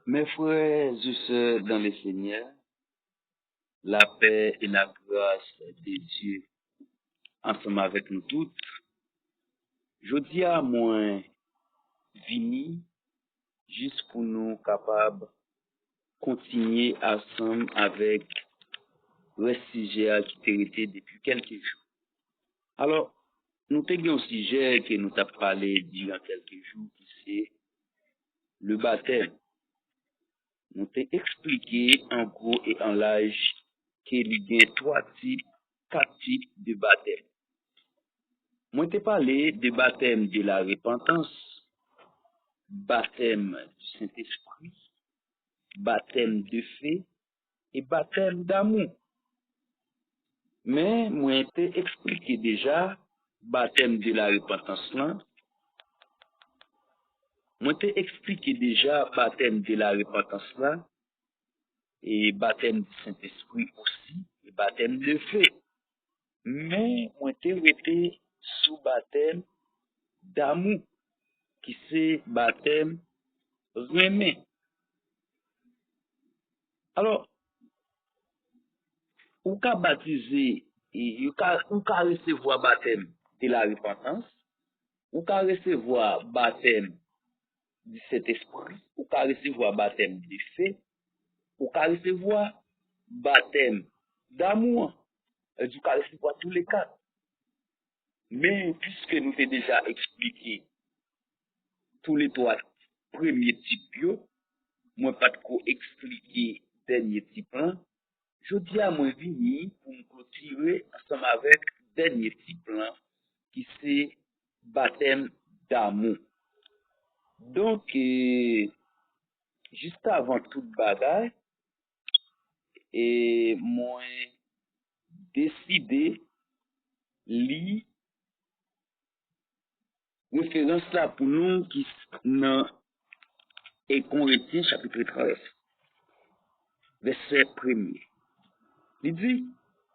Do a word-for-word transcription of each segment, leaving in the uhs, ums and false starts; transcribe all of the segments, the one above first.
Mes frères et sœurs dans le Seigneur, la paix et la grâce de Dieu ensemble avec nous toutes. Jodi a mwen vini jis pou nou kapab kontinye ansanm avèk rès sijè a ki te rete depi kèlke jou. Alò, nou te gen yon sijè ke nou t ap pale diran kèlke jou, ki se le batèm. Nou te eksplike an gwo e an laj ke li gen twa tip, kat tip de batèm. Mwen te pale de batèm de la repantans, batèm di Sentespri, batèm de fe e batèm damou. Men mwen te eksplike deja batèm de la repantans lan. Mwen te eksplike deja batèm de la repantans la, e batèm di Sentespri osi, e batèm de fe. Men mwen te rete sou batèm damou, ki se batèm renmen. Alò, ou ka batize, e, ou ka, ou ka resevwa batèm de la repantans, ou ka resevwa batèm di Sentespri, ou ka resevwa batèm de fe, ou ka resevwa batèm damou an. Sa vle di ou ka resevwa tou le kat. Men, piske nou te deja eksplike tou le twa premye tip yo, mwen pa t ko eksplike dènye tip lan. Jodi a, mwen vini pou m klotire ansanm avèk dènye tip lan, ki se batèm damou. Donk, e, jiskavan tout bagay, e mwen deside li referans la pou nou ki s- nan e Korentyen chapit trèz, vèsè premye. Li di,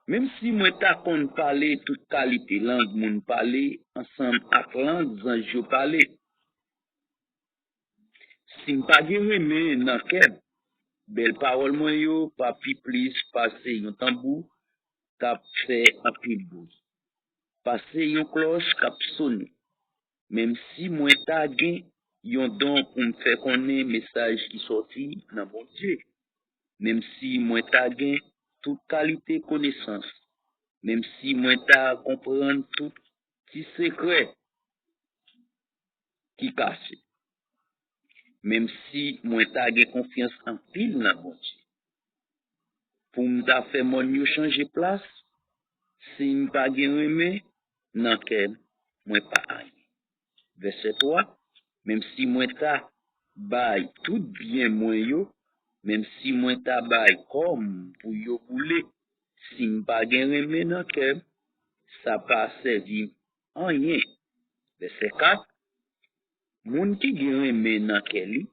menm si mwen ta konn pale tout kalite lang moun pale ansanm ak lang zanj yo pale, si m pa gen renmen nan kè m, bèl pawòl mwen yo pa pi plis pase yon tanbou k ap fè anpil bri, pase yon klòch k ap sone. Menm si mwen ta gen yon don pou m fè konnen mesaj ki sòti nan Bondye, menm si mwen ta gen tout kalite konesans, menm si mwen ta konprann tout ti sekrè ki kache, menm si mwen ta gen konfyans anpil nan Bondye, pou m ta fè mòn yo chanje plas, si m pa gen renmen nan kè m, mwen pa anyen. Vèsè twa, menm si mwen ta bay tout byen mwen yo, menm si mwen ta bay kò m pou yo boule, si m pa gen renmen nan kè m, sa pa sèvi m anyen. Vèsè kat, moun ki gen renmen nan kè li,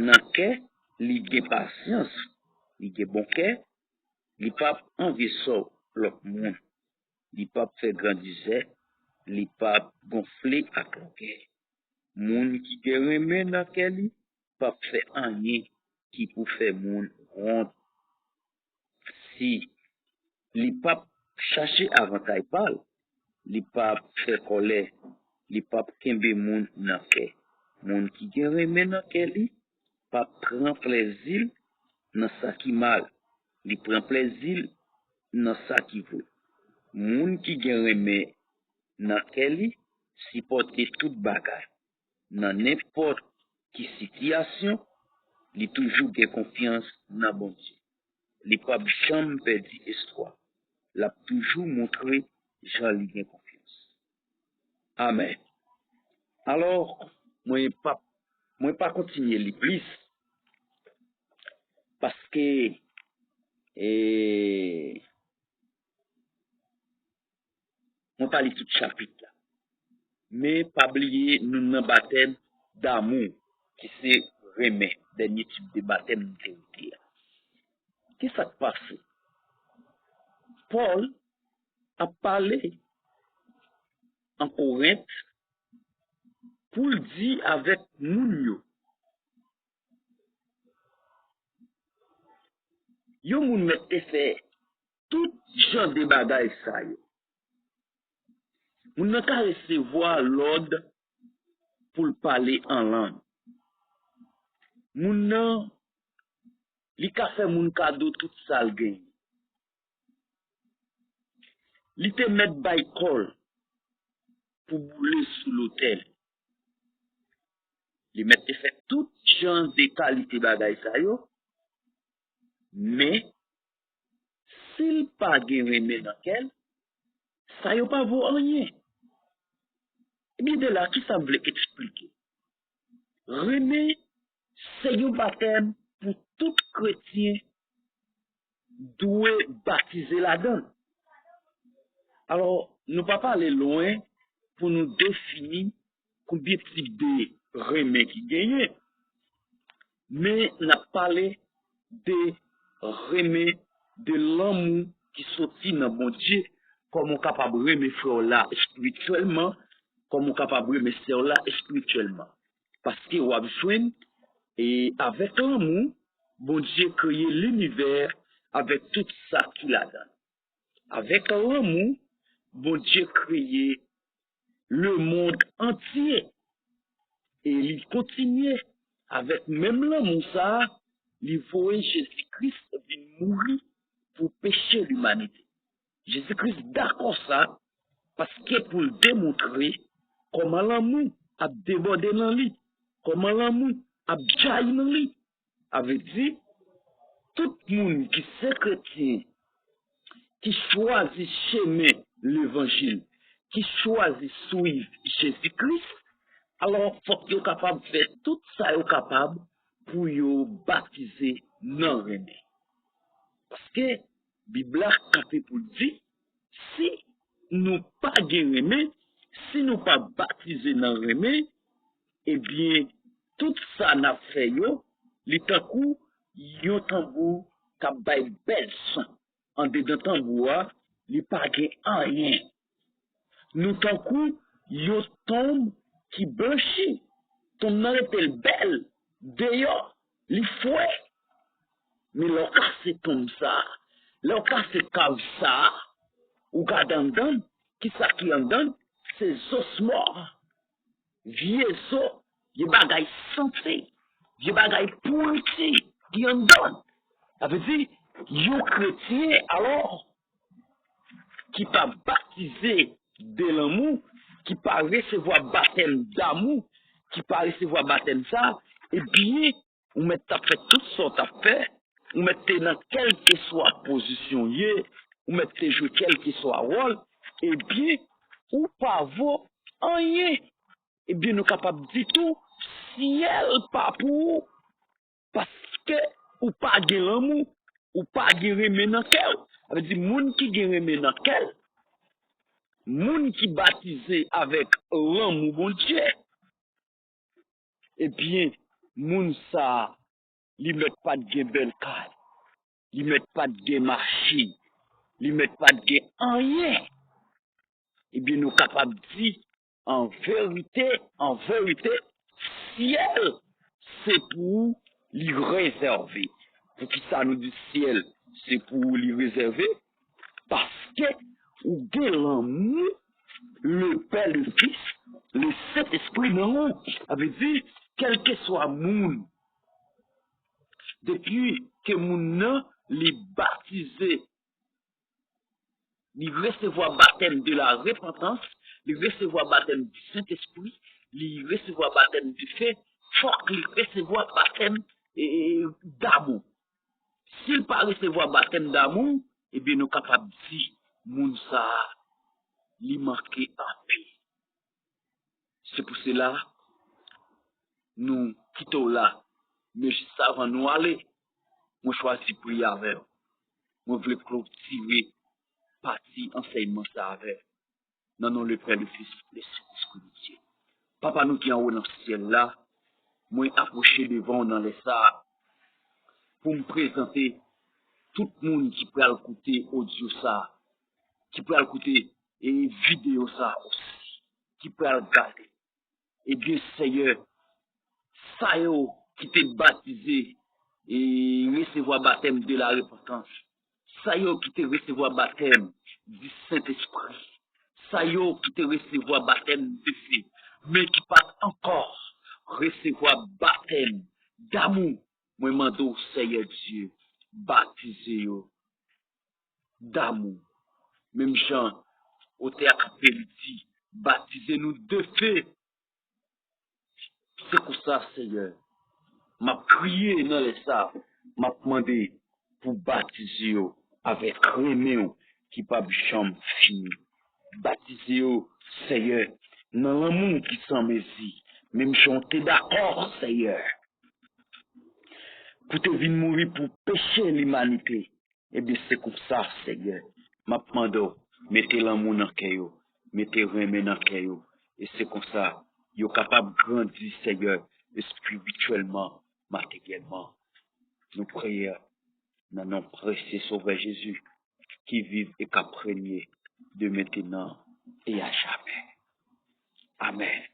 nan kè li gen pasyans, li gen bon kè, li p ap anvi sò lòt moun, li p ap fè grandizè, li p ap gonfle ak lògèy. Moun ki gen renmen nan kè li p ap fè anyen ki pou fè moun wont. Si li p ap chache avantay pa l, li p ap fè kòlè, li p ap kenbe moun nan kè. Moun ki gen renmen nan kè li p ap pran plezi l nan sa ki mal, li pran plezi l nan sa ki vre. Moun ki gen renmen nan kè li sipòte tout bagay. Nan nenpòt ki sitiyasyon, li toujou gen konfyans nan Bondye. Li p ap janm pèdi espwa. L ap toujou montre jan li gen konfyans. Amèn. Alò, mwen pa, mwen pa kontinye li plis, paske, e, mwen pa li tout chapit la. Men pa bliye, nou nan batèm damou, ki se renmen, dènye tip de batèm nou te rete a. Ki sa k pase? Pòl ap pale an Korent pou l di avèk moun yo, Yon moun mèt te fè tout jan de bagay sa yo. Moun nan ka resevwa lòd pou l pale an lang. Moun nan, li ka fè moun kado tout sa l genyen. Li te mèt bay kò l pou boule sou lotèl. Li mèt te fè tout jan de kalite bagay sa yo, men si l pa gen renmen nan kè l, sa yo pa vo anyen. Ebyen, de la, kisa m vle eksplike? Renmen se yon batèm pou tout kretyen dwe batize ladan l. Alò, nou p ap ale lwen pou nou defini konbyen tip de renmen ki genyen. Men n ap pale de renmen, de lanmou ki soti nan Bondye, kòman w kapab renmen frè w la espirityèlman, kòman w kapab renmen sè w la espirityèlman. Paske w ap jwenn, e avèk lanmou, Bondye kreye linivè avèk tout sa ki ladan l. Avèk lanmou, Bondye kreye lemonn antye. E li kontinye avèk menm lanmou sa a, li voye Jezi Kris vin mouri pou peche limanite. Jezi Kris dakò sa, paske pou l demontre kòman lanmou ap debòde nan li, kòman lanmou ap jayi nan li. Sa vle di, tout moun ki se kretyen, ki chwazi chemen levanjil, ki chwazi swiv Jezi Kris, alò fòk yo kapab fè tout sa yo kapab pou yo batize nan renmen. Paske Bib la kanpe pou l di, si nou pa gen renmen, si nou pa batize nan renmen, ebyen, tout sa n ap fè yo, li tankou yon tanbou k ap bay bèl son. Andedan tanbou a, li pa gen anyen. Nou tankou yon tonm ki blanchi. Tonm nan rete l bèl deyò, li fre. Men lè w kase tonm sa a, lè w kase kav sa a, ou gade anndan l, kisa ki anndan l? Se zosmò. Vye zo, vye bagay santi, vye bagay pouri ki anndan l. Sa vle di, yon kretyen, alò, ki pa batize de lanmou, ki pa resevwa batèm damou, ki pa resevwa batèm sa, ebyen, ou mèt t ap fè tout sa w t ap fè, ou mèt te nan kèlkeswa pozisyon w ye, ou mèt te jwe kèlkeswa wòl, ebyen, ou pa vo anyen. Ebyen, nou kapab di tou, syèl pa pou ou, paske ou pa gen lanmou, ou pa gen renmen nan kè w. Sa vle di, moun ki gen renmen nan kè l, moun ki batize avèk lanmou Bondye, ebyen, moun sa a, li mèt pa t gen bèl kay, li mèt pa t gen machin, li mèt pa t gen anyen. Ebyen, nou kapab di, an verite, an verite, syèl se pou ou li rezève. Poukisa nou di syèl se pou ou li rezève? Paske ou gen lanmou le Pè, le Fis, le Sentespri nan ou. Sa vle di, kèlkeswa moun, depi ke moun nan li batize, li resevwa batèm de la repantans, li resevwa batèm di Sentespri, li resevwa batèm di fe, fòk li resevwa batèm, e, e, damou. Si l pa resevwa batèm damou, ebyen, nou kapab di moun sa a, li manke anpil. Se pou sela, nou kite w la. Men jis avan nou ale, mwen chwazi priye avè w. Mwen vle klotire pati ansèyman sa avè w. Nan non le Pè, le Fis, le Sentespri de Dye. Papa nou ki anwo nan syèl la, mwen apwoche devan w nan lè sa a pou m prezante tout moun ki pral koute odyo sa a, ki pral koute e videyo sa a osi, ki pral gade. Ebyen, Seyè, sa yo ki te batize e resevwa batèm de la repantans, sa yo ki te resevwa batèm di Sentespri, sa yo ki te resevwa batèm de fe, men ki pa t ankò resevwa batèm damou, mwen mande w, Seyè Dye, batize yo damou. Menm jan otè a kanpe, li di, batize nou de fe. Se konsa, Seyè, m ap kriye nan lè sa, m ap mande pou batize yo avèk renmen w ki p ap janm fini. Batize yo, Seyè, nan lanmou ki san mezi, menm jan w te dakò, Seyè, pou te vin mouri pou peche limanite. Ebyen, se konsa, Seyè, m ap mande w, mete lanmou nan kè yo, mete renmen nan kè yo, e se konsa, yo kapab grandi, Seyè, espirityèlman, materyèlman. Nou priye nan non presye Sovè Jezi, ki viv e k ap renye de mentenan e a jamè. Amèn.